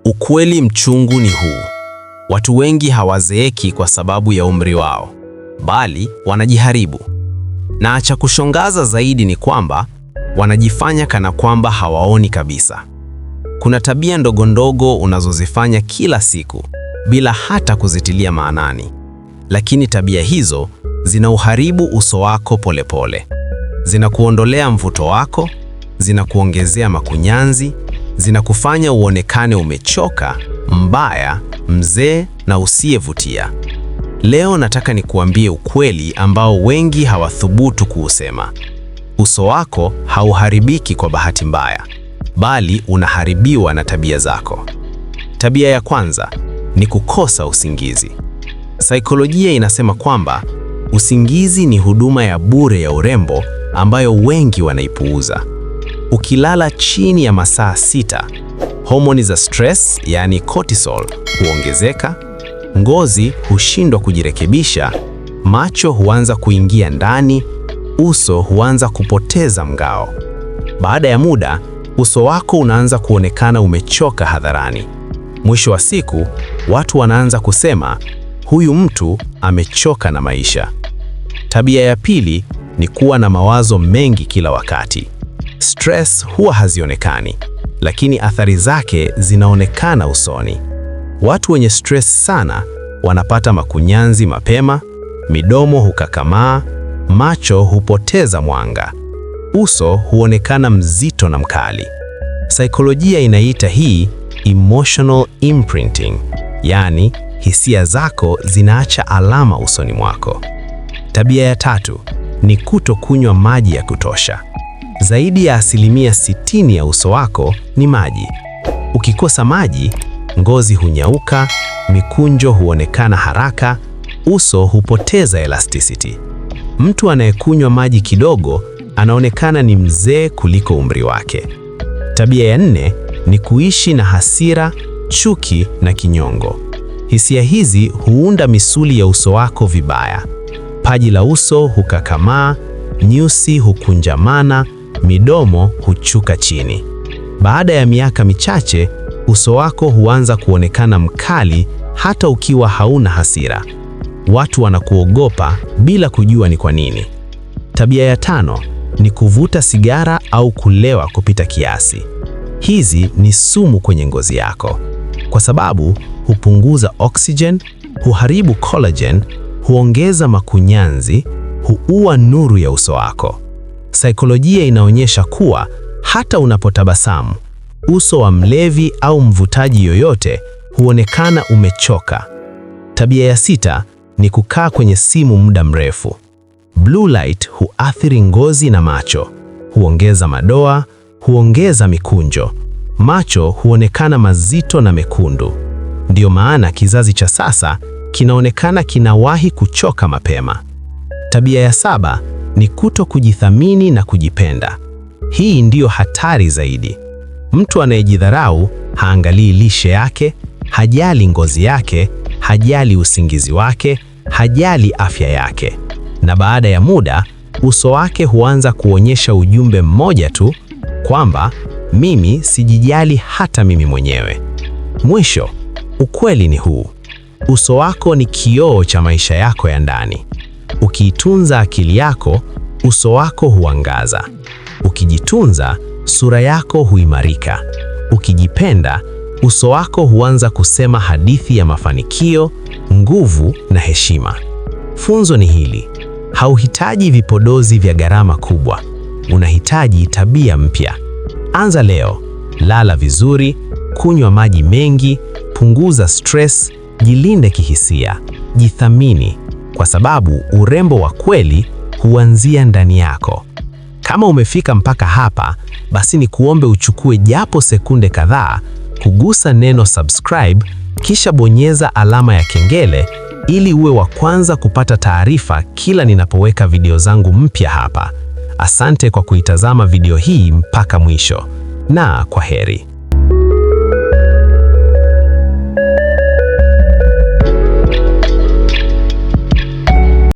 Ukweli mchungu ni huu: watu wengi hawazeeki kwa sababu ya umri wao, bali wanajiharibu. Na cha kushangaza zaidi ni kwamba wanajifanya kana kwamba hawaoni kabisa. Kuna tabia ndogo ndogo unazozifanya kila siku bila hata kuzitilia maanani, lakini tabia hizo zinauharibu uso wako polepole. Zinakuondolea mvuto wako, zinakuongezea makunyanzi, zinakufanya uonekane umechoka, mbaya, mzee na usiyevutia. Leo nataka nikuambie ukweli ambao wengi hawathubutu kuusema. Uso wako hauharibiki kwa bahati mbaya, bali unaharibiwa na tabia zako. Tabia ya kwanza ni kukosa usingizi. Saikolojia inasema kwamba usingizi ni huduma ya bure ya urembo ambayo wengi wanaipuuza. Ukilala chini ya masaa 6, homoni za stress, yaani cortisol, huongezeka, ngozi hushindwa kujirekebisha, macho huanza kuingia ndani, uso huanza kupoteza mng'ao. Baada ya muda, uso wako unaanza kuonekana umechoka hadharani. Mwisho wa siku, watu wanaanza kusema, "Huyu mtu amechoka na maisha." Tabia ya pili ni kuwa na mawazo mengi kila wakati. Stress huwa hazionekani, lakini athari zake zinaonekana usoni. Watu wenye stress sana wanapata makunyanzi mapema, midomo hukakamaa, macho hupoteza mwanga, uso huonekana mzito na mkali. Saikolojia inaita hii emotional imprinting, yaani hisia zako zinaacha alama usoni mwako. Tabia ya tatu ni kutokunywa maji ya kutosha. Zaidi ya 60% ya uso wako ni maji. Ukikosa maji, ngozi hunyauka, mikunjo huonekana haraka, uso hupoteza elasticity. Mtu anayekunywa maji kidogo anaonekana ni mzee kuliko umri wake. Tabia ya nne ni kuishi na hasira, chuki na kinyongo. Hisia hizi huunda misuli ya uso wako vibaya. Paji la uso hukakamaa, nyusi hukunjamana, midomo huchuka chini. Baada ya miaka michache, uso wako huanza kuonekana mkali hata ukiwa hauna hasira. Watu wanakuogopa bila kujua ni kwa nini. Tabia ya tano ni kuvuta sigara au kulewa kupita kiasi. Hizi ni sumu kwenye ngozi yako, kwa sababu hupunguza oxygen, huharibu collagen, huongeza makunyanzi, huua nuru ya uso wako. Saikolojia inaonyesha kuwa hata unapotabasamu, uso wa mlevi au mvutaji yoyote huonekana umechoka. Tabia ya sita ni kukaa kwenye simu muda mrefu. Blue light huathiri ngozi na macho, huongeza madoa, huongeza mikunjo. Macho huonekana mazito na mekundu. Ndiyo maana kizazi cha sasa kinaonekana kinawahi kuchoka mapema. Tabia ya saba ni kuto kujithamini na kujipenda. Hii ndiyo hatari zaidi. Mtu anayejidharau haangalii lishe yake, hajali ngozi yake, hajali usingizi wake, hajali afya yake. Na baada ya muda, uso wake huanza kuonyesha ujumbe mmoja tu, kwamba mimi sijijali hata mimi mwenyewe. Mwisho, ukweli ni huu: uso wako ni kioo cha maisha yako ya ndani. Ukiitunza akili yako, uso wako huangaza. Ukijitunza, sura yako huimarika. Ukijipenda, uso wako huanza kusema hadithi ya mafanikio, nguvu na heshima. Funzo ni hili: hauhitaji vipodozi vya gharama kubwa. Unahitaji tabia mpya. Anza leo. Lala vizuri, kunywa maji mengi, punguza stress, jilinde kihisia, jithamini, kwa sababu urembo wa kweli huanzia ndani yako. Kama umefika mpaka hapa, basi nikuombe uchukue japo sekunde kadhaa kugusa neno subscribe, kisha bonyeza alama ya kengele ili uwe wa kwanza kupata taarifa kila ninapoweka video zangu mpya hapa. Asante kwa kuitazama video hii mpaka mwisho, na kwa heri.